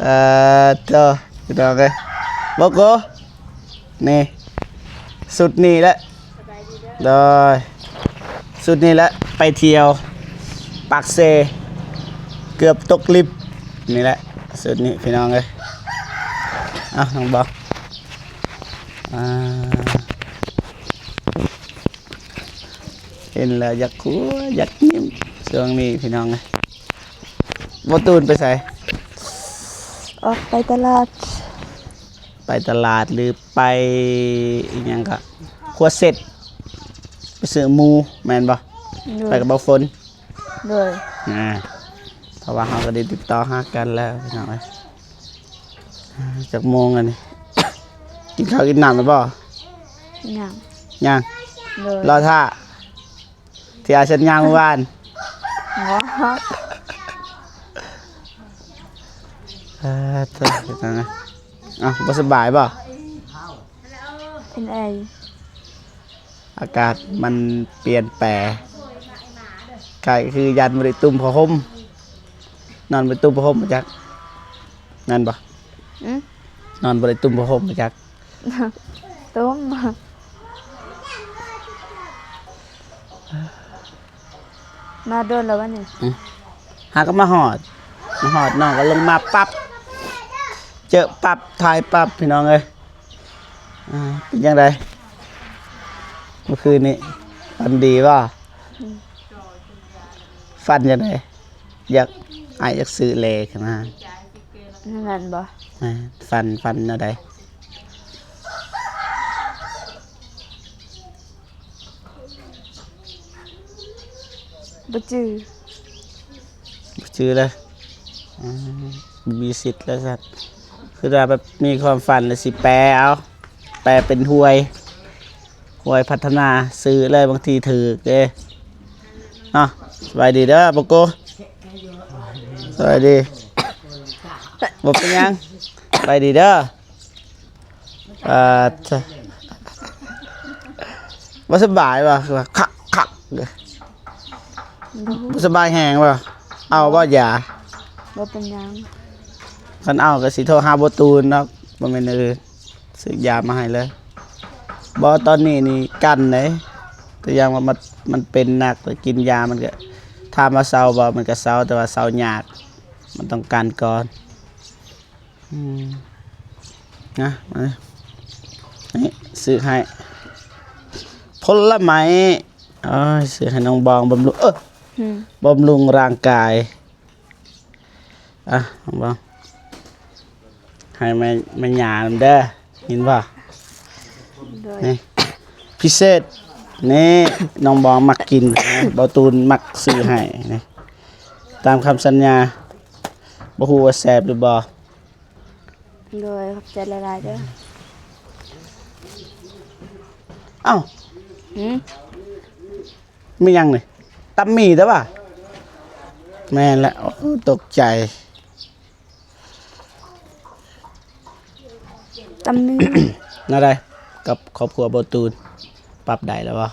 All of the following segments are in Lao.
ເອີ ໂທ້ ພີ່ນ້ອງເອີຍ ໂບໂກ ນີ້ ຊຸດນີ້ແຫຼະ ໂດຍ ຊຸດນີ້ແຫຼະ ໄປທ່ຽວປາກເຊ ເກືອບຕົກລິບ ນີ້ແຫຼະ ຊຸດນີ້ພີ່ນ້ອງເອີຍ. ເອົາ ນ້ອງບອກ ອ່າ ເຫັນແລ້ວຢາກຫົວຢາກຍິ້ມ ຊ່ວງນີ້ພີ່ນ້ອງເອີຍ. ບໍ່ຕູນໄປໃສ? ອອກໄປຕະຫຼາດ. ໄປຕະຫຼາດ ຫຼື ໄປອີ່ຫຍັງກະ ຄົວເຊັດ ໄປຊື້ໝູ ແມ່ນບໍ່? ໂດຍ. ໄປກັບເບົາຝົນ? ໂດຍ. ອ່າ ເພາະວ່າເຮົາກໍໄດ້ຕິດຕໍ່ຫາກັນແລ້ວພີ່ນ້ອງເອີຍ. ຈັກໂມງແລ້ວນີ້? ກິນເຂົ້າກິນນ້ຳແລ້ວບໍ່? ຍັງ. ຍັງ? ໂດຍ. ລໍຖ້າ ທີ່ອ້າຍສັນຍາມື້ວານ. ບໍ່. ເອີ ເຈົ້າ ເປັນຫຍັງນະ? ເອົ້າ ບໍ່ສະບາຍບໍ່? ເປັນໄອ. ອາກາດມັນປ່ຽນແປ ຄ້າຍຄືຢ້ານບໍ່ໄດ້ຕຸ້ມຜ້າຫົ່ມ ນອນບໍ່ໄດ້ຕຸ້ມຜ້າຫົ່ມ ບໍ່ຈັກ ແມ່ນບໍ່? ອື? ນອນບໍ່ໄດ້ຕຸ້ມຜ້າຫົ່ມ ບໍ່ຈັກ. ຕຸ້ມ. ມາດົນແລ້ວວະນີ້? ຫາກໍມາຮອດ ມາຮອດ ນ້ອງກໍລົງມາປັບ ເຈີປັບ ຖ່າຍປັບ ພີ່ນ້ອງເອີຍ. ອ່າ ເປັນຈັ່ງໃດ ເມື່ອຄືນນີ້ ຝັນດີບໍ່? ອືມ. ຝັນຈັ່ງໃດ? ຢາກ ອ້າຍຢາກຊື້ແຫຼຂະໜາດນັ້ນບໍ່? ແມ່ນ. ຝັນ ຝັນແນວໃດ? ບໍ່ຈື່ ບໍ່ຈື່ເລີຍ. ອືມ ບໍ່ມີສິດແລ້ວຊັ້ນ. ຄືວ່າແບບມີຄວາມຝັນແລ້ວຊິແປເອົາ ແປເປັນຫວຍ ຫວຍພັດທະນາ ຊື້ເລີຍ ບາງທີຖືກເດ້ເນາະ. ສະບາຍດີເດີໂບໂກ ສະບາຍດີ. ບໍ່ເປັນຫຍັງ ສະບາຍດີເດີ. ອ່າ ບໍ່ສະບາຍບໍ່? ຄືວ່າຄັກໆ ບໍ່ສະບາຍແຮງບໍ່? ເອົາບໍ່ຢາ? ບໍ່ເປັນຫຍັງ. ຄັນເອົາກໍຊິໂທຫາບໍ່ຕູນດອກ ບໍ່ແມ່ນອື່ນ. ຊື້ຢາມາໃຫ້ເລີຍ. ບໍ່ ຕອນນີ້ນີ້ກັ້ນເດ້ ຕົວຢ່າງວ່າມັນ ມັນເປັນໜັກ ແລ້ວກິນຢາມັນກໍ ຖາມວ່າເຊົາບໍ່? ມັນກໍເຊົາ ແຕ່ວ່າເຊົາຍາກ ມັນຕ້ອງກັນກ່ອນ. ອືມ ນະ ມາ ນີ້ ຊື້ໃຫ້ ຜົນລະໄມ້ ໂອ້ຍ ຊື້ໃຫ້ນ້ອງບອງບຳລຸງ ເອີ ອືມ ບຳລຸງຮ່າງກາຍ. ອ່ະ ນ້ອງບອງ ໃຫ້ແມ່ ແມ່ຍ່ານຳເດີ ເຫັນບໍ່? ໂດຍ. ນີ້ ພິເສດ ນີ້ ນ້ອງບອງມັກກິນ ເບົາຕູນມັກຊື້ໃຫ້ ນີ້ ຕາມຄຳສັນຍາ. ບໍ່ຮູ້ວ່າແຊບຫຼືບໍ່? ໂດຍ ຂອບໃຈຫຼາຍໆເດີ. ເອົ້າ ຫື? ມີຫຍັງນີ້? ຕຳໝີ່ເດີວ່າ? ແມ່ນແຫຼະ. ໂອ້ ຕົກໃຈ. ຕຳໝີ່ ແນວໃດ ກັບຄອບຄົວບໍ່ຕູນ ປັບໄດ້ແລ້ວບໍ່?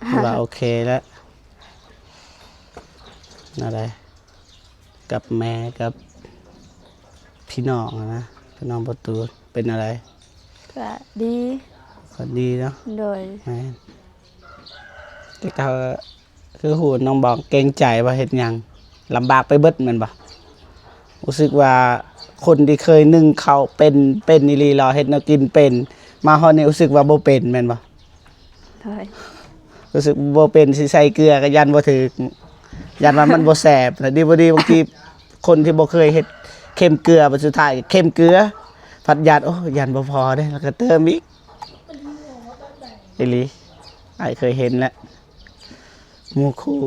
ຖືວ່າໂອເຄແລ້ວ. ແນວໃດ ກັບແມ່ ກັບພີ່ນ້ອງນະ ພີ່ນ້ອງບໍ່ຕູນ ເປັນແນວໃດ? ກະດີ ກະດີເນາະ. ໂດຍ. ແມ່ນ. ແຕ່ກໍຄືຮູ້ນ້ອງບອງເກງໃຈວ່າເຮັດຫຍັງ ລຳບາກໄປເບິດແມ່ນບໍ່? ຮູ້ສຶກວ່າຄົນທີ່ເຄີຍໜຶ້ງເຂົ້າເປັນ ເປັນອີ່ຫຼີ ລາວເຮັດແນວກິນເປັນ ມາຮອດນີ້ຮູ້ສຶກວ່າບໍ່ເປັນແມ່ນບໍ່? ໂດຍ. ຮູ້ສຶກບໍ່ເປັນ ຊິໃສ່ເກືອກໍຢ້ານບໍ່ຖືກ ຢ້ານວ່າມັນບໍ່ແຊບນະ. ດີບໍ່ດີ ບາງທີຄົນທີ່ບໍ່ເຄີຍເຮັດເຄັມເກືອ ບັດສຸດທ້າຍເຄັມເກືອ ພັດຢ້ານ ໂອ້ ຢ້ານບໍ່ພໍເດ້ ແລ້ວກໍເຕີມອີກ. ອີ່ຫຼີ ອ້າຍເຄີຍເຫັນແຫຼະ ໝູ່ຄູ່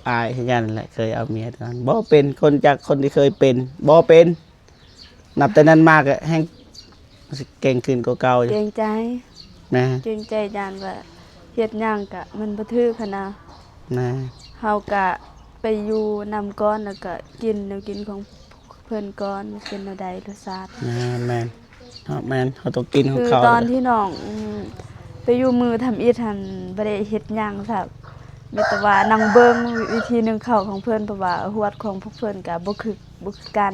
ອ້າຍຄືກັນແຫຼະ ເຄີຍເອົາເມຍຕົວນັ້ນ ບໍ່ເປັນ ຄົນ ຈາກຄົນທີ່ເຄີຍເປັນ ບໍ່ເປັນ ນັບແຕ່ນັ້ນມາກໍແຮ່ງເກັ່ງຂຶ້ນກວ່າເກົ່າຢູ່. ເກງໃຈ. ແມ່ນ. ເກງໃຈ ຢ້ານວ່າເຮັດຫຍັງກະມັນບໍ່ຖືກຫັ້ນນະ. ແມ່ນ. ເຮົາກະໄປຢູ່ນຳກ່ອນ ແລ້ວກະກິນແນວກິນຂອງເພິ່ນກ່ອນ ວ່າເປັນແນວໃດລົດຊາດ. ແມ່ນໆ. ເນາະ ແມ່ນ ເຮົາຕ້ອງກິນຂອງເຂົາ. ຄືຕອນທີ່ນ້ອງ ອືມ ໄປຢູ່ມື້ທຳອິດຫັ້ນ ບໍ່ໄດ້ເຮັດຫຍັງຊ້ຳ ມີແຕ່ວ່ານັ່ງເບິ່ງວິທີໜຶ້ງເຂົ້າຂອງເພິ່ນ ເພາະວ່າຫວດຂອງພວກເພິ່ນກະບໍ່ຄື ບໍ່ຄືກັນ.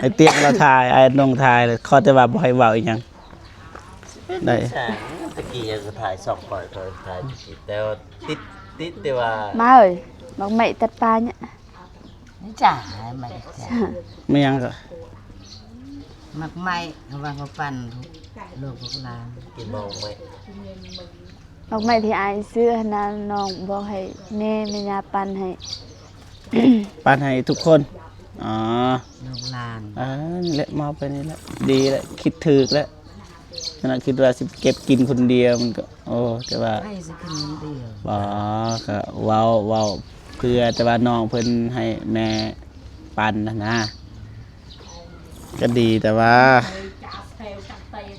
ໄອ້ຕຽງລາວຖ່າຍ ອ້າຍນົງຖ່າຍ ຂໍແຕ່ວ່າບໍ່ໃຫ້ເວົ້າອີ່ຫຍັງ. ໄດ້ ຕະກີ້ກໍຖ່າຍຊ່ອງຂ້ອຍ ຂ້ອຍຖ່າຍຕະກີ້ ແຕ່ວ່າຕິດ ຕິດແຕ່ວ່າ ມາເອີຍ ໝາກໄມ້ຕັດປາເນຍ ນີ້ຈ້າ ໄມ້ຈ້າ ແມ່ນຫຍັງກໍ ໝາກໄມ້ ເຂົາວ່າເຂົາປັ່ນລູກຫຼານ ກິນໝາກໄມ້ ໝາກໄມ້ທີ່ອ້າຍຊື້ຫັ້ນນະ ນ້ອງບອກໃຫ້ແມ່ ແມ່ຍ່າປັ່ນໃຫ້ ປັ່ນໃຫ້ທຸກຄົນ ອໍ ລູກຫຼານ ອ່າ ນີ້ແຫຼະ ມອບໄປນີ້ແຫຼະ ດີແຫຼະ ຄິດຖືກແລ້ວ ຂະໜາດຄິດວ່າຊິເກັບກິນຄົນດຽວ ມັນກໍ ໂອ້ ແຕ່ວ່າ ໃຜຊິກິນຄົນດຽວ ບໍ່ ກໍເວົ້າ ເວົ້າເພື່ອ ແຕ່ວ່ານ້ອງເພິ່ນໃຫ້ແມ່ປັ່ນຫັ້ນນະ ກໍດີ ແຕ່ວ່າ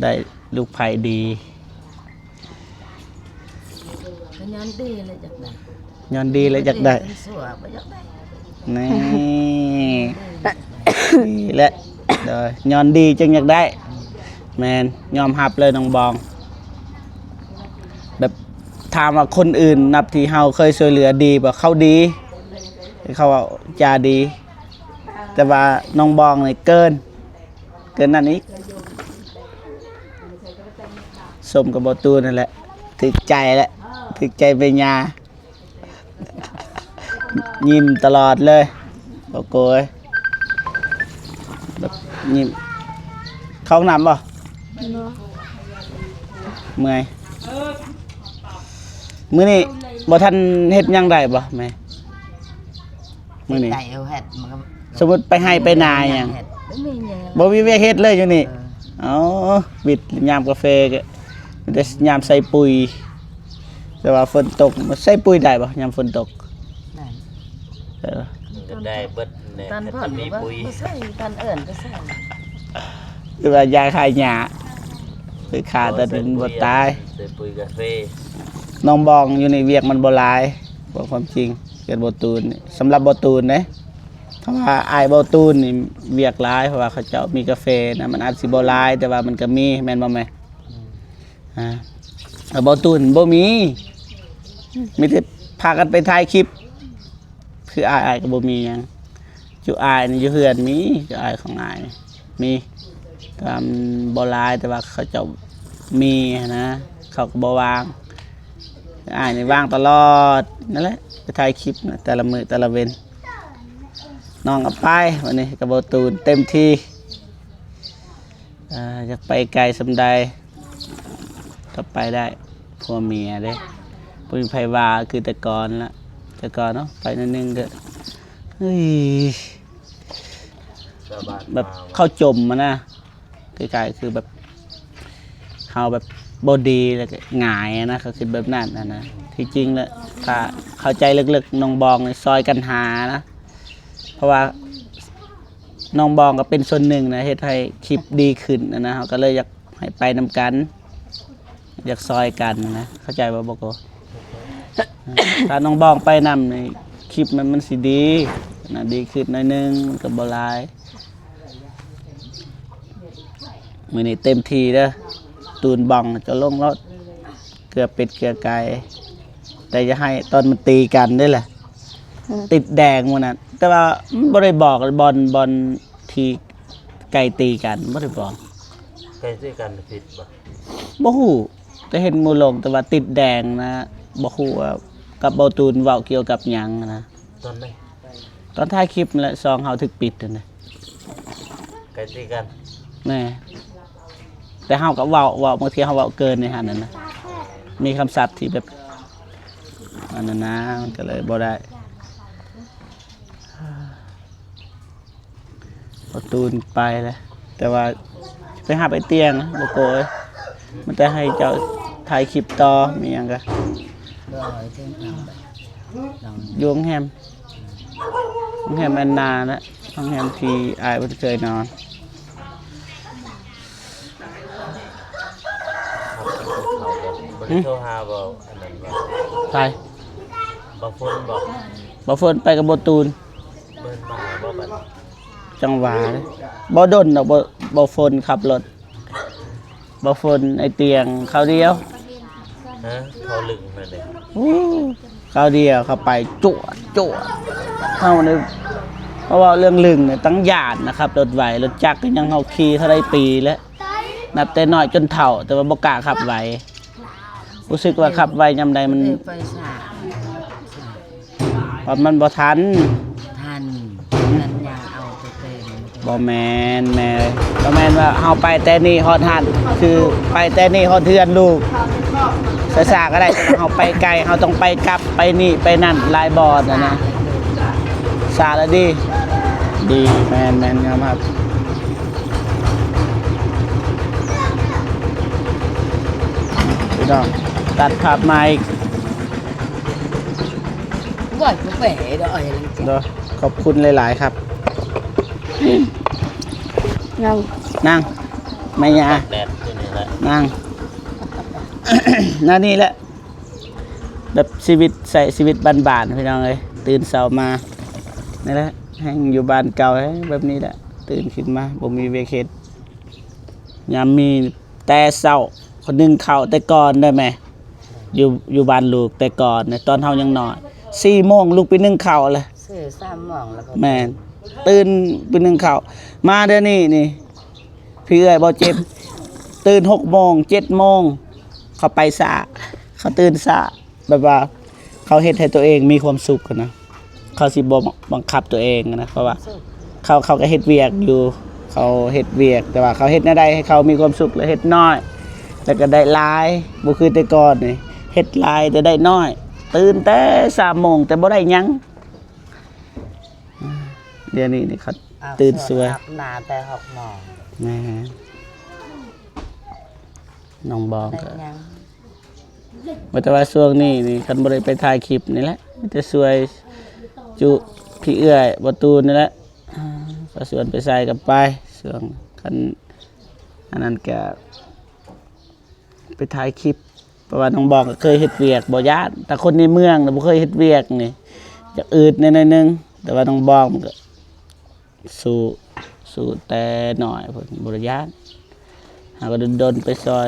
ໄດ້ລູກໃພ້ດີ ກໍຍ້ອນດີແຫຼະຢາກໄດ້ ຍ້ອນດີແຫຼະຢາກໄດ້ ເປັນຊົ່ວບໍ່ຢາກໄດ້ ນີ້ ນີ້ແຫຼະ ໂດຍ ຍ້ອນດີຈຶ່ງຢາກໄດ້ ແມ່ນ ຍອມຮັບເລີຍນ້ອງບອງ ແບບ ຖາມວ່າຄົນອື່ນນັບທີ່ເຮົາເຄີຍຊ່ວຍເຫຼືອດີບໍ່? ເຂົາດີ ເຂົາເວົ້າຈາດີ ແຕ່ວ່ານ້ອງບອງນີ້ເກີນ ເກີນນັ້ນອີກ ສົມກັບບໍ່ຕູນນັ້ນແຫຼະ ຖືກໃຈແຫຼະ ຖືກໃຈແມ່ຍ່າ ຍິ້ມຕະຫຼອດເລີຍ ບໍ່ໂກຍ ແບບຍິ້ມ ເຂົ້າຫ້ອງນ້ຳບໍ່? ບໍ່ ເມື່ອຍ ມື້ນີ້ບໍ່ທັນເຮັດຫຍັງໄດ້ບໍ່ແມ່? ມື້ນີ້ ໄດ້ເຮັດ ມັນກໍ ສົມມຸດໄປໄຮ່ໄປນາຫຍັງ ເຮັດ ບໍ່ມີຫຍັງ ບໍ່ມີວຽກເຮັດເລີຍຢູ່ນີ້ ເອີ ອໍ ວິດຍາມກາເຟກໍມີແຕ່ຍາມໃສ່ປຸຍ ແຕ່ວ່າຝົນຕົກ ໃສ່ປຸຍໄດ້ບໍ່ຍາມຝົນຕົກ? ໄດ້ ເອີ ມັນກໍໄດ້ເບິດແຫຼະ ຕອນ ຄັນ ຄັນມີປຸຍ ບໍ່ໃສ່ ຕອນເອີ້ນກໍໃສ່ ຫຼືວ່າຢາຂ້າຫຍ້າ ຄືຂ້າ ໂອ້ ແຕ່ມັນບໍ່ຕາຍ ໃສ່ປຸຍກາເຟ ນ້ອງບອງຢູ່ໃນວຽກມັນບໍ່ຫຼາຍ ເວົ້າຄວາມຈິງ ເກີດບໍ່ຕູນ ສຳລັບບໍ່ຕູນເດ້ ເພາະວ່າອ້າຍບໍ່ຕູນນີ້ວຽກຫຼາຍ ເພາະວ່າເຂົາເຈົ້າມີກາເຟນະ ມັນອາດຊິບໍ່ຫຼາຍ ແຕ່ວ່າມັນກໍມີ ແມ່ນບໍ່ແມ່? ອືມ ອ່າ ແລ້ວບໍ່ຕູນບໍ່ມີ ມີແຕ່ພາກັນໄປຖ່າຍຄລິບ ຄືອ້າຍ ອ້າຍກໍບໍ່ມີຫຍັງ ຈຸອ້າຍນີ້ຢູ່ເຮືອນມີ ຈຸອ້າຍຂອງອ້າຍມີ ແຕ່ວ່າມັນບໍ່ຫຼາຍ ແຕ່ວ່າເຂົາເຈົ້າມີຫັ້ນນະ ເຂົາກໍບໍ່ວ່າງ ອ້າຍນີ້ວ່າງຕະຫຼອດນັ້ນແຫຼະ ໄປຖ່າຍຄລິບນະ ແຕ່ລະມື້ແຕ່ລະເວັນ ນ້ອງກໍໄປ ວັນນີ້ກັບບໍ່ຕູນເຕັມທີ່ ອ່າ ຢາກໄປໄກສ່ຳໃດກໍໄປໄດ້ ຜົວເມຍເດ້ ບໍ່ມີໃຜວ່າຄືແຕ່ກ່ອນລະ ແຕ່ກ່ອນເນາະ ໄປໜ້ອຍໜຶ່ງກໍ ເຮີ້ຍ ແບບເຂົ້າຈົມຫັ້ນນະ ຄ້າຍໆຄືແບບ ເຮົາແບບບໍ່ດີແລ້ວກໍຫງາຍນະ ເຂົາຄິດແບບນັ້ນຫັ້ນນະ ທີ່ຈິງແລ້ວ ຖ້າເຂົ້າໃຈເລິກໆ ນ້ອງບອງນີ້ຊ່ອຍກັນຫານະ ເພາະວ່າ ນ້ອງບອງກໍເປັນສ່ວນໜຶ່ງນະ ເຮັດໃຫ້ຄລິບດີຂຶ້ນນະ ເຮົາກໍເລີຍຢາກໃຫ້ໄປນຳກັນ ຢາກຊ່ອຍກັນນະ ເຂົ້າໃຈບໍ່ ບໍ່ໂກ? ຖ້ານ້ອງບອງໄປນຳນີ້ ຄລິບມັນ ມັນຊິດີນະ ດີຂຶ້ນໜ້ອຍໜຶ່ງ ມັນກໍບໍ່ຫຼາຍ ມື້ນີ້ເຕັມທີ່ເດີ ຕູນບອງຈະລົງໂລດ ເກືອເປັດເກືອໄກ່ ແຕ່ຢ່າໃຫ້ຕອນມັນຕີກັນເດ້ລະ ອືມ ຕິດແດງມື້ນັ້ນ ແຕ່ວ່າມັນບໍ່ໄດ້ບອກບ່ອນ ບ່ອນທີ່ໄກ່ຕີກັນ ບໍ່ໄດ້ບອກ ໄກ່ຕີກັນຜິດບໍ່? ບໍ່ຮູ້ ແຕ່ເຫັນໝູ່ລົງ ແຕ່ວ່າຕິດແດງນະ ບໍ່ຮູ້ວ່າກັບບໍ່ຕູນເວົ້າກ່ຽວກັບຫຍັງນະ ຕອນໃດ? ຕອນຖ່າຍຄລິບນັ້ນແຫຼະ ຊ່ອງເຮົາຖືກປິດຫັ້ນນະ ໄກ່ຕີກັນ ແນ່ ແຕ່ເຮົາກໍເວົ້າ ເວົ້າ ບາງທີເຮົາເວົ້າເກີນໃນຫັ້ນນະ ມີຄຳສັບທີ່ແບບ ອັນນັ້ນນະ ມັນກໍເລີຍບໍ່ໄດ້ ປະຕູນໄປແລ້ວ ແຕ່ວ່າໄປຫາໄປຕຽງ ບໍ່ໂກຍ ມັນແຕ່ໃຫ້ເຈົ້າຖ່າຍຄລິບຕໍ່ ມີຫຍັງກະ ໂດຍ ເຊີນທາງໄປ ຢູ່ໂຮງແຮມ ໂຮງແຮມແອນນານະ ໂຮງແຮມທີ່ອ້າຍເພິ່ນເຄີຍນອນ. ບໍ່ໄດ້ໂທຫາບໍ່ ອັນນັ້ນບໍ່? ໃຜ? ບໍ່ຝົນບໍ່? ບໍ່ຝົນໄປກັບບໍ່ຕູນ ເບິ່ງມາບໍ່ບັດ? ຈັ່ງຫວາເດ້ ບໍ່ດົນດອກ ບໍ່ ບໍ່ຝົນຂັບລົດ ບໍ່ຝົນ ໄອ້ຕຽງ ຄາວດຽວ ຮະ ເຂົາລຶ້ງນັ້ນເດ້ ໂອ້ ຄາວດຽວເຂົ້າໄປ ຈວດ ຈວດ ເຮົານີ້ ເພາະວ່າເລື່ອງລຶ້ງນີ້ ຕັ້ງຢ້ານນະ ຂັບລົດໄວ ລົດຈັກກໍຍັງເຮົາຂີ່ເທົ່າໃດປີແລ້ວ ນັບແຕ່ນ້ອຍຈົນເຖົ້າ ແຕ່ວ່າບໍ່ກ້າຂັບໄວ ຮູ້ສຶກວ່າຂັບໄວຍາມໃດມັນ ເອີ ໄປຊ້າ ເພາະມັນບໍ່ທັນ. ທັນ ນັ້ນຍ່າງເອົາແຕ່ເຕັມ. ບໍ່ແມ່ນແມ່, ບໍ່ແມ່ນວ່າເຮົາໄປແຕ່ນີ້ຮອດຫັ້ນ, ຄືໄປແຕ່ນີ້ຮອດເຮືອນລູກຊ້າໆກໍໄດ້, ແຕ່ວ່າເຮົາໄປໄກ, ເຮົາຕ້ອງໄປກັບ ໄປນີ້ໄປນັ້ນຫຼາຍບ່ອນນະ. ຊ້າແລ້ວດີ. ດີ ແມ່ນໆ ຍອມຮັບ. ພີ່ນ້ອງ ຕັດພາບມາອີກ. ໂດຍ ຂອບຄຸນຫຼາຍໆ ຄັບ. ນັ່ງ ນັ່ງ ແມ່ຍ່າ ແດດຢູ່ນີ້ແຫຼະ ນັ່ງ ແນວນີ້ແຫຼະ. ແບບຊີວິດ ໃຊ້ຊີວິດບ້ານໆ ພີ່ນ້ອງເອີຍ, ຕື່ນເຊົ້າມານີ້ແຫຼະ, ແຮ່ງຢູ່ບ້ານເກົ່າແບບນີ້ແຫຼະ. ຕື່ນຂຶ້ນມາບໍ່ມີວຽກເຮັດ ຍາມມີແຕ່ເຊົ້າ ຄົນໜຶ່ງເຂົ້າແຕ່ກ່ອນໄດ້ແມ່ ຢູ່ ຢູ່ບ້ານລູກແຕ່ກ່ອນນະ, ຕອນເຮົາຍັງນ້ອຍ ສີ່ໂມງລຸກໄປໜຶ້ງເຂົ້າແລ້ວ. ສີ່ສາມໂມງແລ້ວກໍ ແມ່ນ ຕື່ນໄປໜຶ້ງເຂົ້າ. ມາດຽວນີ້ນີ້ ພີ່ເອື້ອຍບໍ່ເຈັບ ຕື່ນຫົກໂມງ ເຈັດໂມງ ເຂົາໄປຊ້າ ເຂົາຕື່ນຊ້າ ແບບວ່າເຂົາເຮັດໃຫ້ຕົວເອງມີຄວາມສຸກຫັ້ນນະ. ເຂົາຊິບໍ່ບັງຄັບຕົວເອງນະ, ເພາະວ່າເຂົາ ເຂົາກໍເຮັດວຽກຢູ່ ເຂົາເຮັດວຽກ ແຕ່ວ່າເຂົາເຮັດແນວໃດໃຫ້ເຂົາມີຄວາມສຸກ ແລະ ເຮັດນ້ອຍ ແລ້ວກໍໄດ້ຫຼາຍ. ບໍ່ຄືແຕ່ກ່ອນນີ້ ເຮັດຫຼາຍແຕ່ໄດ້ນ້ອຍ, ຕື່ນແຕ່ສາມໂມງ ແຕ່ບໍ່ໄດ້ຫຍັງ. ດຽວນີ້ນີ້ເຂົາຕື່ນສວຍ ອາບນ້ຳແຕ່ຫົກໂມງ. ແມ່ນ ນ້ອງບອງກໍ ບໍ່ແຕ່ວ່າຊ່ວງນີ້ນີ້ ຄັນບໍ່ໄດ້ໄປຖ່າຍຄລິບນີ້ແຫຼະ ມີແຕ່ຊ່ວຍຈຸພີ່ເອື້ອຍ ບໍ່ຕູນນີ້ແຫຼະ. ອ່າ ກໍຊວນໄປໃສກໍໄປ ຊ່ວງ ຄັນອັນນັ້ນກໍໄປຖ່າຍຄລິບ. ເພາະວ່ານ້ອງບອງກໍເຄີຍເຮັດວຽກ ບໍ່ຢ້ານ, ແຕ່ຄົນໃນເມືອງນະບໍ່ເຄີຍເຮັດວຽກນີ້ ຢາກອຶດແດ່ໜ້ອຍໜຶ່ງ. ແຕ່ວ່ານ້ອງບອງມັນກໍ ສູ້ ສູ້ແຕ່ນ້ອຍພຸ້ນ ບໍ່ໄດ້ຢ້ານ. ຫາກໍດົນໆ ໄປຊ່ອຍ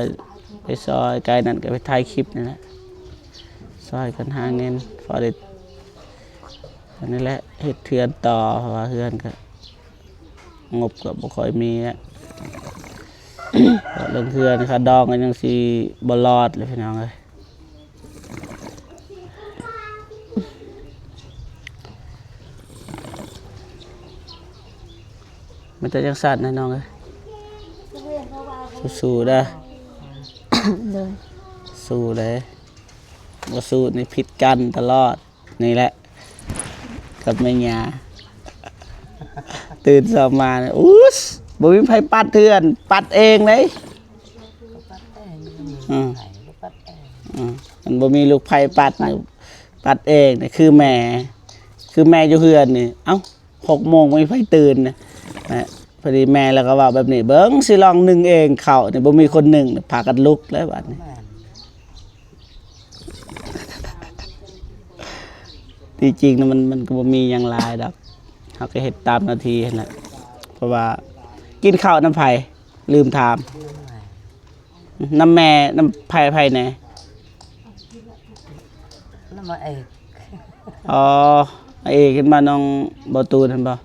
ໄປຊ່ອຍ ກາຍນັ້ນກໍໄປຖ່າຍຄລິບນີ້ແຫຼະ ຊ່ອຍກັນຫາເງິນພໍໄດ້ ອັນນີ້ແຫຼະ ເຮັດເຮືອນຕໍ່ ເພາະວ່າເຮືອນກໍງົບກໍບໍ່ຄ່ອຍມີແລ້ວ. ເລື່ອງເຮືອນຄ່າດອງກໍຍັງຊິບໍ່ລອດເລີຍ ພີ່ນ້ອງເອີຍ. ມັນຈະຈັ່ງຊັ້ນນະນ້ອງເອີຍ ສູ້ໆເດີ. ໂດຍ ສູ້ເດີ ບໍ່ສູ້ນີ້ຜິດກັນຕະຫຼອດ. ນີ້ແຫຼະ ກັບແມ່ຍ່າ ຕື່ນເຊົ້າມານີ້ ອຸສ ບໍ່ມີໃຜປັດເຮືອນ ປັດເອງເດ້. ອືມ ມັນບໍ່ມີລູກໃຜປັດນີ້ ປັດເອງນີ້ ຄືແມ່ ຄືແມ່ຢູ່ເຮືອນນີ້ ເອົ້າ ຫົກໂມງບໍ່ມີໃຜຕື່ນນະ. ພໍດີແມ່ລາວກໍເວົ້າແບບນີ້ ເບິ່ງຊິລອງໜຶ້ງເອງເຂົ້ານີ້ ບໍ່ມີຄົນໜຶ້ງ ພາກັນລຸກແລ້ວບາດນີ້. ທີ່ຈິງນະ ມັນ ມັນກໍບໍ່ມີຫຍັງຫຼາຍດອກ ເຮົາກໍເຮັດຕາມໜ້າທີ່ຫັ້ນແຫຼະ. ເພາະວ່າກິນເຂົ້ານຳໃຜ? ລືມຖາມ. ນຳແມ່ ນຳໃຜ ໃຜແດ່? ນຳອາເອກ. ອໍ ອາເອກ ເຫັນວ່ານ້ອງບໍ່ຕູນຫັ້ນບໍ່?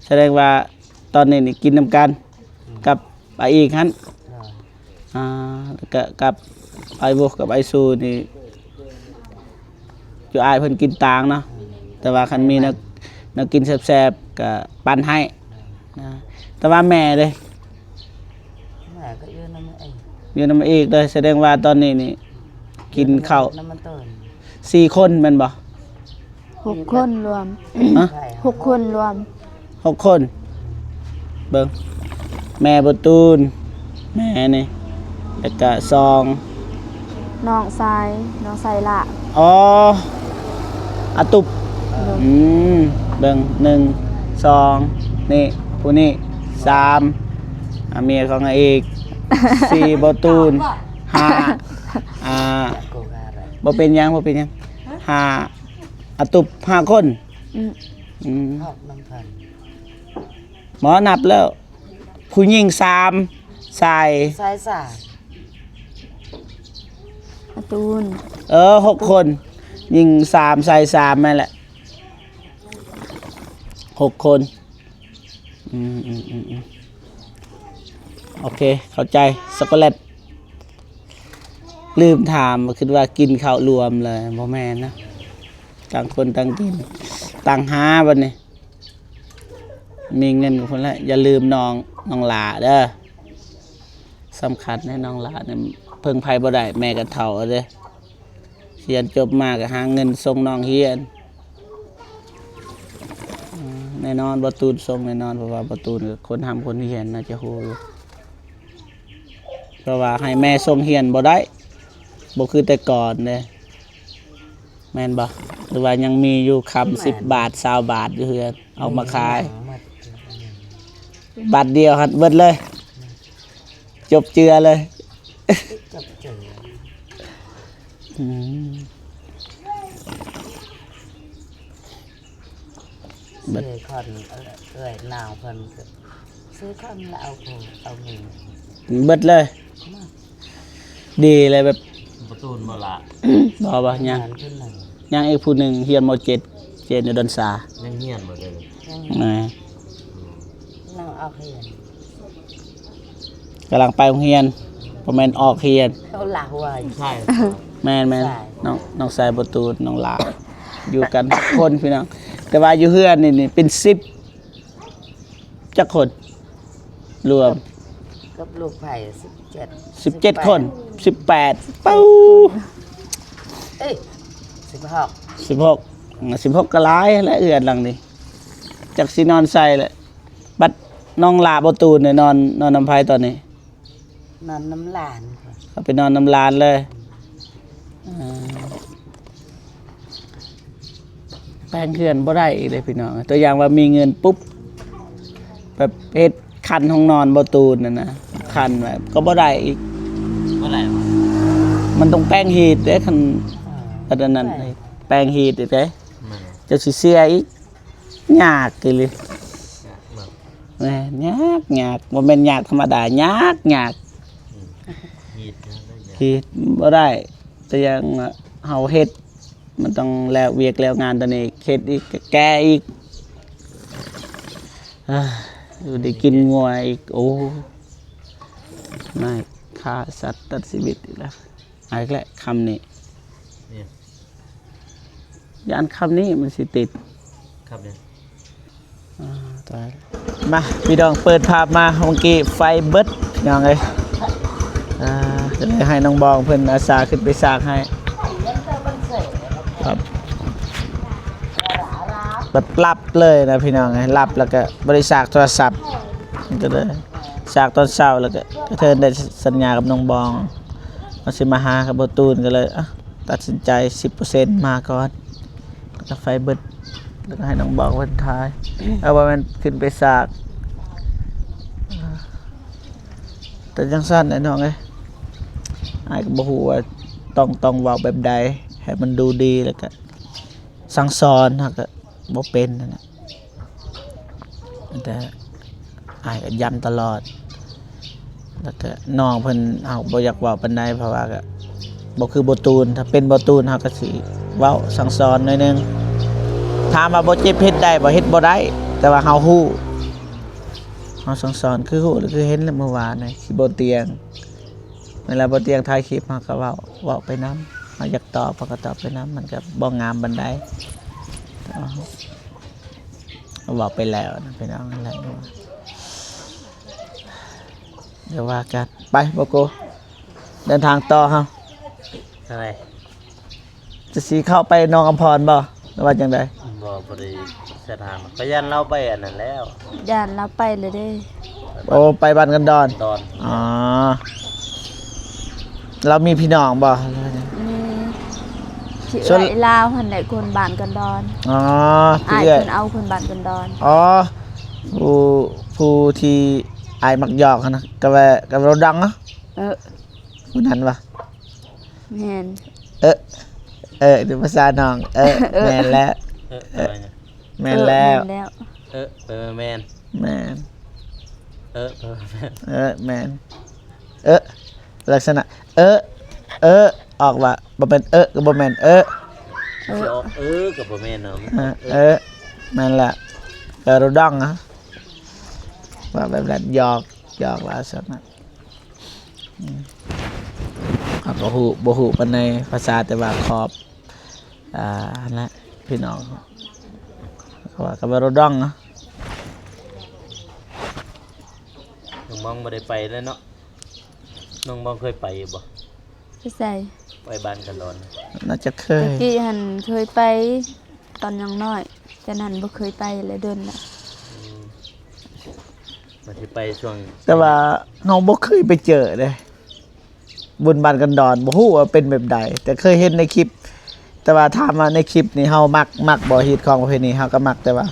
ສະແດງວ່າຕອນນີ້ນີ້ກິນນຳກັນ ອືມ ກັບອາເອກຫັ້ນ. ໂດຍ ອ່າ ແລ້ວກະກັບອ້າຍໂວກັບອ້າຍຊູນີ້ ຢູ່ອ້າຍເພິ່ນກິນຕ່າງເນາະ. ອືມ ແຕ່ວ່າຄັນມີແນວ ແມ່ນ ແນວກິນແຊບໆ ກະປັນໃຫ້ນະ. ແຕ່ວ່າແມ່ເດ້? ແມ່ກໍຢູ່ນຳເອກ ຢູ່ນຳເອກເດ້. ສະແດງວ່າຕອນນີ້ນີ້ກິນເຂົ້າ ນຳມັນເຕີນ ສີ່ຄົນແມ່ນບໍ່? ຫົກຄົນລວມ. ຮະ? ຫົກຄົນລວມ. ຫົກຄົນ ເບິ່ງ ແມ່ບໍ່ຕູນ ແມ່ນີ້ ແລ້ວກະສອງ ນ້ອງຊາຍ ນ້ອງຊາຍຫຼ້າ. ອໍ ອາຕຸບ. ໂດຍ ອືມ ເບິ່ງ ໜຶ່ງ ສອງ ນີ້ ຜູ້ນີ້ ສາມ ອາ ເມຍຂອງອາເອກ ສີ່ ບໍ່ຕູນ ຫ້າ ອ່າ ບໍ່ເປັນຫຍັງ ບໍ່ເປັນຫຍັງ ຫ້າ ອາຕຸບ ຫ້າຄົນ. ອືມ ອືມ ອອກນຳເພິ່ນ ໝໍນັບແລ້ວ ຜູ້ຍິງສາມ ຊາຍ ຊາຍສາມ. ກາຕູນ ເອີ ຫົກຄົນ ຍິງສາມ ຊາຍສາມ ແມ່ນແຫຼະ ຫົກຄົນ. ອືມໆໆ ໂອເຄ ເຂົ້າໃຈ. ຊັອກໂກແລັດ ລືມຖາມ ຄິດວ່າກິນເຂົ້າລວມເລີຍ ບໍ່ແມ່ນນະ. ຕ່າງຄົນຕ່າງກິນ ຕ່າງຫາບັດນີ້ ມີເງິນກັບເພິ່ນແລ້ວ. ຢ່າລືມນ້ອງ ນ້ອງຫຼ້າເດີ ສຳຄັນເດ້ນ້ອງຫຼ້ານີ້ ເພິ່ງໃຜບໍ່ໄດ້ ແມ່ກໍເຖົ້າແລ້ວເດ້. ຮຽນຈົບມາກໍຫາເງິນສົ່ງນ້ອງຮຽນ. ອືມ ແນ່ນອນ ບໍ່ຕູນສົ່ງແນ່ນອນ ເພາະວ່າບໍ່ຕູນກໍຄົນຮ່ຳຄົນຮຽນ ໜ້າຈະຮູ້ຢູ່ ເພາະວ່າໃຫ້ແມ່ສົ່ງຮຽນບໍ່ໄດ້ ບໍ່ຄືແຕ່ກ່ອນເດ້ ແມ່ນບໍ່? ຫຼືວ່າຍັງມີຢູ່ຄຳສິບບາດ ຊາວບາດຢູ່ເຮືອນ ເອົາມາຂາຍ ບາດດຽວຫັ້ນເບິດເລີຍ ຈົບເຈືອເລີຍ. ອືມ ເອີຍ ຂ້ອນເອື້ອຍນາວເພິ່ນກໍຊື້ຂ້ອນລະເອົາຜູ້ເອົາເມຍ ເບິດເລີຍ. ມາ ດີເລີຍແບບ ບໍ່ຕູນບໍ່ລະ ບໍ່ ບໍ່ ຍັງ ຍັງອີກຜູ້ໜຶ່ງຮຽນ ມໍເຈັດ ຮຽນຢູ່ດອນຊາ ຍັງຮຽນບໍ່ເດີ? ຍັງ ແມ່ນ ອືມ ກຳລັງອອກຮຽນ ກຳລັງໄປໂຮງຮຽນ ບໍ່ແມ່ນອອກຮຽນ ເຂົາລາວວ່າ ໃຊ່ ແມ່ນໆ ໃຊ່ ນ້ອງ ນ້ອງຊາຍບໍ່ຕູນ ນ້ອງຫຼ້າ ຢູ່ກັນຫົກຄົນພີ່ນ້ອງ ແຕ່ວ່າຢູ່ເຮືອນນີ້ ນີ້ເປັນສິບ ຈັກຄົນລວມ? ກັບລູກໃຜ ສິບເຈັດ ສິບເຈັດຄົນ ສິບແປດ ເອົ້າ ເອີຍ ສິບຫົກ ສິບຫົກ ສິບຫົກກໍຫຼາຍແຫຼະ ເຮືອນຫຼັງນີ້ ຈັກຊິນອນໃສແຫຼະ. ບັດນ້ອງຫຼ້າບໍ່ຕູນນີ້ ນອນ ນອນນຳໃຜຕອນນີ້? ນອນນຳຫຼານ ເຂົາໄປນອນນຳຫຼານເລີຍ. ເອີ ແປງເຮືອນບໍ່ໄດ້ອີກເດ້ພີ່ນ້ອງ ຕົວຢ່າງວ່າມີເງິນປຸບ ແບບເຮັດຄັນຫ້ອງນອນບໍ່ຕູນນັ້ນນະ ຄັນແບບກໍບໍ່ໄດ້ອີກ ບໍ່ໄດ້ຫວາ? ມັນຕ້ອງແປງຮີດເດ້ ຄັນ ເອີ ອັນນັ້ນ ແປງຮີດອີກເດ້ ແມ່ນ ເຈົ້າຊິເສຍອີກ ຍາກອີ່ຫຼີ ຍາກເນາະ ແມ່ນ ຍາກ ຍາກ ບໍ່ແມ່ນຍາກທຳມະດາ ຍາກ ຍາກ ອືມ ຮີດ ຮີດບໍ່ໄດ້ ແຕ່ຢ່າງເຮົາເຮັດ ມັນຕ້ອງແລ້ວວຽກແລ້ວງານຕົວນີ້ ເຮັດອີກ ແກະອີກ ຢູ່ໄດ້ກິນງົວອີກ ໂອ້ ນາຍຂ້າສັດຕັດຊີວິດອີກແລ້ວ ເອົາອີກແລ້ວ ຄຳນີ້ ຢ້ານຄຳນີ້ມັນຊິຕິດ ຄຳຫຍັງ? ອ່າ ຕາຍ ມາ ພີ່ນ້ອງ ເປີດພາບມາ ເມື່ອກີ້ໄຟເບິດ ພີ່ນ້ອງເອີຍ ອ່າ ກໍເລີຍໃຫ້ນ້ອງບອງເພິ່ນອາສາຂຶ້ນໄປສາກໃຫ້ ປັບ ປັບ ປັບເລີຍນະ ພີ່ນ້ອງເອີຍ ຫຼັບແລ້ວກໍບໍ່ໄດ້ສາກໂທລະສັບ ກໍເລີຍສາກຕອນເຊົ້າ ແລ້ວກໍກະເທີນໄດ້ສັນຍາກັບນ້ອງບອງ ວ່າຊິມາຫາກັບບໍ່ຕູນ ກໍເລີຍ ອ່ະ ຕັດສິນໃຈ ສິບເປີເຊັນ ມາກ່ອນ ແລ້ວກໍໄຟເບິດ ແລ້ວກໍໃຫ້ນ້ອງບອງເພິ່ນຖ່າຍ ເອົາ ບໍ່ແມ່ນຂຶ້ນໄປສາກ ແຕ່ຈັ່ງຊັ້ນແຫຼະນ້ອງເອີຍ ອ້າຍກໍບໍ່ຮູ້ວ່າຕ້ອງ ຕ້ອງເວົ້າແບບໃດໃຫ້ມັນດູດີ ແລ້ວກໍສັ່ງສອນ ເຮົາກໍບໍ່ເປັນຫັ້ນນະ. ແຕ່ອ້າຍກໍຢ້ຳຕະຫຼອດ ແລ້ວກໍນ້ອງເພິ່ນ ເຮົາບໍ່ຢາກເວົ້າປານໃດ ເພາະວ່າກໍບໍ່ຄືບໍ່ຕູນ ຖ້າເປັນບໍ່ຕູນ ເຮົາກໍຊິເວົ້າສັ່ງສອນໜ້ອຍໜຶ່ງ. ຖາມວ່າບໍ່ເຈັບເຮັດໄດ້ບໍ່? ເຮັດບໍ່ໄດ້ ແຕ່ວ່າເຮົາຮູ້ ເຮົາສັ່ງສອນ ຄືຮູ້ ຄືເຫັນແລ້ວມື້ວານນີ້ ຄືບໍ່ຕຽງ ເວລາບໍ່ຕຽງຖ່າຍຄລິບ ເຮົາກໍເວົ້າ ເວົ້າໄປນຳ ເຮົາຢາກຕອບ ເຮົາກໍຕອບໄປນຳ ມັນກໍບໍ່ງາມປານໃດ ເວົ້າໄປແລ້ວນະພີ່ນ້ອງ ນັ້ນແຫຼະ ດຽວວ່າກັນ ໄປ ບໍ່ໂກ ເດີນທາງຕໍ່ເຮົາ ເທົ່າໃດ? ຈະຊິເຂົ້າໄປໜອງອຳພອນບໍ່ ຫຼືວ່າຈັ່ງໃດ? ບໍ່ ບໍ່ໄດ້ສະຖານ ຂ້ອຍຢ້ານລາວໄປອັນນັ້ນແລ້ວ ຢ້ານລາວໄປແລ້ວເດ້. ໂອ້ ໄປບ້ານກັນດອນ ດອນ ອໍ ລາວມີພີ່ນ້ອງບໍ່? ມີ ທີ່ເອື້ອຍລາວຫັ້ນແຫຼະ ຄົນບ້ານກັນດອນ. ອໍ ທີ່ເອື້ອຍ ເພິ່ນເອົາຄົນບ້ານກັນດອນ. ອໍ ຜູ້ ຜູ້ທີ່ອ້າຍມັກຫຍອກຫັ້ນນະ ກະແວ ກະແວດັງເນາະ. ເອີ ຜູ້ນັ້ນບໍ່? ແມ່ນ ເອີ ເອີ ເປັນພາສານ້ອງ ເອີ ເອີ ແມ່ນແລ້ວ ເອີ ເອີ ແມ່ນແລ້ວ ເອີ ແມ່ນແລ້ວ ເອີ ແປວ່າແມ່ນ ແມ່ນ ເອີ ແປວ່າແມ່ນ ເອີ ແມ່ນ ເອີ ລັກສະນະ ເອີ ເອີ ອອກວ່າ ບໍ່ແມ່ນ ເອີ ກໍບໍ່ແມ່ນ ເອີ ເອີ ຊິອອກ ເອີ ກໍບໍ່ແມ່ນເນາະ ເອີ ເອີ ເອີ ແມ່ນແລ້ວ ເອີ ໂດດອງນະ ວ່າແບບນັ້ນ ຫຍອກ ຫຍອກລາວຊັ້ນນະ. ອືມ ເຮົາກໍຮູ້ ບໍ່ຮູ້ປານໃດພາສາ ແຕ່ວ່າຂອບ ອ່າ ຫັ້ນແຫຼະ ພີ່ນ້ອງ ເຂົາວ່າກັບວ່າລົດດອງນະ. ນ້ອງມອງບໍ່ໄດ້ໄປແລ້ວເນາະ. ນ້ອງມອງເຄີຍໄປຢູ່ບໍ່? ໄປໃສ? ໄປບ້ານກັນດອນ. ໜ້າຈະເຄີຍ. ແຕ່ກີ້ຫັ້ນເຄີຍໄປຕອນຍັງນ້ອຍ, ຈາກນັ້ນບໍ່ເຄີຍໄປແລ້ວ ດົນລະ. ອືມ ວ່າຊິໄປຊ່ວງ ແຕ່ວ່າເຮົາບໍ່ເຄີຍໄປເຈີເດ້. ບຸນບ້ານກັນດອນ ບໍ່ຮູ້ວ່າເປັນແບບໃດ, ແຕ່ເຄີຍເຫັນໃນຄລິບ. ແຕ່ວ່າຖາມວ່າໃນຄລິບນີ້ເຮົາມັກ ມັກບໍ່ ຮີດຄອງປະເພນີ? ເຮົາກໍມັກ, ແຕ່ວ່າ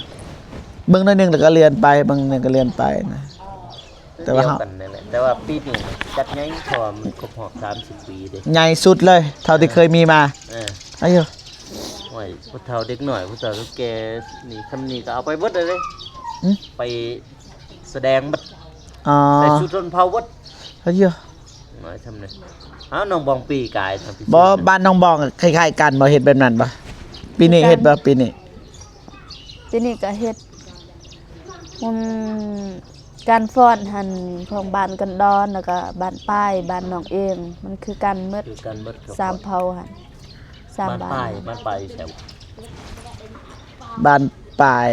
ເບິ່ງໜ້ອຍໜຶ່ງແລ້ວກໍເລື່ອນໄປ, ເບິ່ງໜ້ອຍໜຶ່ງກໍເລື່ອນໄປນະ. ແຕ່ວ່າເຮົາ ດຽວກັນນັ້ນແຫຼະ, ແຕ່ວ່າປີນີ້ຈັດໃຫຍ່ ເພາະວ່າມັນຄົບຮອບສາມສິບປີເດ້. ໃຫຍ່ສຸດເລີຍເທົ່າທີ່ເຄີຍມີມາ. ເອີ ອາຍຸ ໂອ້ຍ ຜູ້ເຖົ້າເດັກນ້ອຍ ຜູ້ເຖົ້າຜູ້ແກ່ ນີ້ ຊ່ຳນີ້ກໍເອົາໄປເບິດເລີຍເດ້. ຫຶ? ໄປສະແດງເບິດ. ອໍ ໃສ່ຊຸດຊົນເຜົ່າເບິດ. ອາຍຸ ນ້ອຍຊ່ຳນີ້. ເອົ້າ ໜອງບອງປີກາຍ ບໍ່ ບ້ານໜອງບອງຄ້າຍໆກັນບໍ່? ເຮັດແບບນັ້ນບໍ່? ປີນີ້ເຮັດບໍ່? ປີນີ້ ປີນີ້ກໍເຮັດ ມັນ ການຟ້ອນຫັ້ນຂອງບ້ານກັນດອນ ແລ້ວກໍບ້ານປາຍ ບ້ານນ້ອງເອງ ມັນຄືກັນໝົດ. ຄືກັນໝົດ ສາມເຜົ່າຫັ້ນ ສາມບ້ານ. ບ້ານປາຍ ບ້ານປາຍຢູ່ໃສ? ບ້ານປາຍ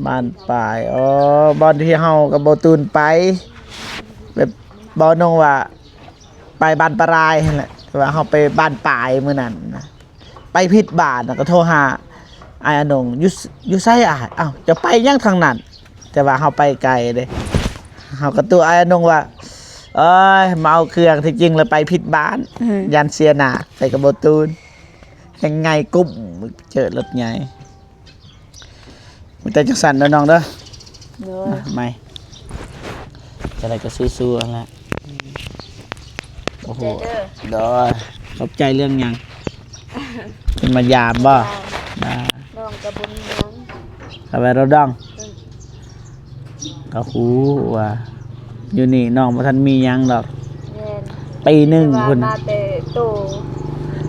ບ້ານປາຍ ອໍ ບ່ອນທີ່ເຮົາກັບບໍ່ຕູນໄປ ແບບ ບໍ່ນ້ອງວ່າໄປບ້ານປາລາຍຫັ້ນແຫຼະ ແຕ່ວ່າເຮົາໄປບ້ານປາຍມື້ນັ້ນນະ. ໄປຜິດບ້ານ ແລ້ວກໍໂທຫາອ້າຍອານົງ ຢູ່ ຢູ່ໃສອ້າຍ? ເອົ້າ ເຈົ້າໄປຫຍັງທາງນັ້ນ? ແຕ່ວ່າເຮົາໄປໄກເດ້. ເຮົາກໍໂຕ້ອ້າຍອານົງວ່າ ເອີຍ ມາເອົາເຄື່ອງ, ທີ່ຈິງແລ້ວໄປຜິດບ້ານ. ອືມ ຢ້ານເສຍໜ້າ ໄປກັບບໍ່ຕູນ ແຮ່ງໃຫຍ່ກຸ້ມ ເຈີລົດໃຫຍ່. ມີແຕ່ຈັ່ງຊັ້ນເດີນ້ອງເດີ. ໂດຍ ອ່ະ ໃໝ່ ຈັ່ງໃດກໍສູ້ໆຫັ້ນລະ. ໂອ້ໂຫ ຂອບໃຈເດີ. ໂດຍ ຂອບໃຈເລື່ອງຫຍັງ? ເປັນມາຢາມບໍ່? ມາຢາມ. ອ່າ ນ້ອງກໍບໍ່ມີຫຍັງ ເອົາໄວ້ລົດດອງ. ອືມ ກໍຮູ້ວ່າຢູ່ນີ້ນ້ອງບໍ່ທັນມີຫຍັງດອກ. ແມ່ນ ປີໜຶ່ງພຸ້ນ ມາແຕ່ໂຕ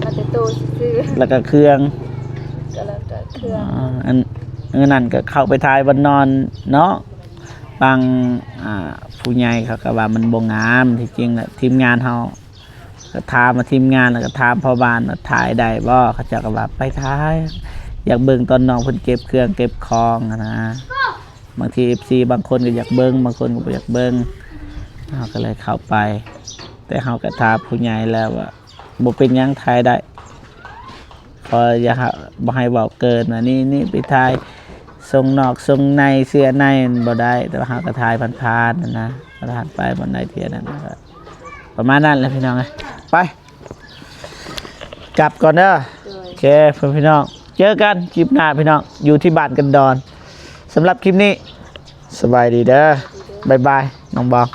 ມາແຕ່ໂຕຊື່ໆ ແລ້ວກໍເຄື່ອງ ກໍແລ້ວກໍເຄື່ອງ. ອໍ ອັນ ມື້ນັ້ນກໍເຂົ້າໄປຖ່າຍບ່ອນນອນເນາະ ບາງ ອ່າ ຜູ້ໃຫຍ່ເຂົາກໍວ່າມັນບໍ່ງາມ. ທີ່ຈິງແລ້ວທີມງານເຮົາກໍຖາມມາ ທີມງານ ແລ້ວກໍຖາມພໍ່ບ້ານວ່າຖ່າຍໄດ້ບໍ່, ເຂົາເຈົ້າກໍວ່າໄປຖ່າຍ ຢາກເບິ່ງຕອນນ້ອງເພິ່ນເກັບເຄື່ອງເກັບຂອງຫັ້ນນະ. ບາງທີເອັຟຊີບາງຄົນກໍຢາກເບິ່ງ ບາງຄົນກໍບໍ່ຢາກເບິ່ງ. ເຮົາກໍເລີຍເຂົ້າໄປ ແຕ່ເຮົາກໍຖາມຜູ້ໃຫຍ່ແລ້ວວ່າ ບໍ່ເປັນຫຍັງ ຖ່າຍໄດ້ ຂໍຢ່າ ບໍ່ໃຫ້ເວົ້າເກີນວ່ານີ້ ນີ້ໄປຖ່າຍຊົງນອກຊົງໃນ ເສື້ອໃນ ມັນບໍ່ໄດ້. ແຕ່ວ່າເຮົາກໍຖ່າຍຜ່ານໆຫັ້ນນະ ຜ່ານໄປບ່ອນໃດເທື່ອນັ້ນ ປະມານນັ້ນແຫຼະພີ່ນ້ອງເອີຍ. ໄປ ກັບກ່ອນເດີ. ໂດຍ ໂອເຄ ເພື່ອນພີ່ນ້ອງ ເຈີກັນຄລິບໜ້າພີ່ນ້ອງ ຢູ່ທີ່ບ້ານກັນດອນ. ສຳລັບຄລິບນີ້ ສະບາຍດີເດີ ບາຍບາຍ ນ້ອງບອງ.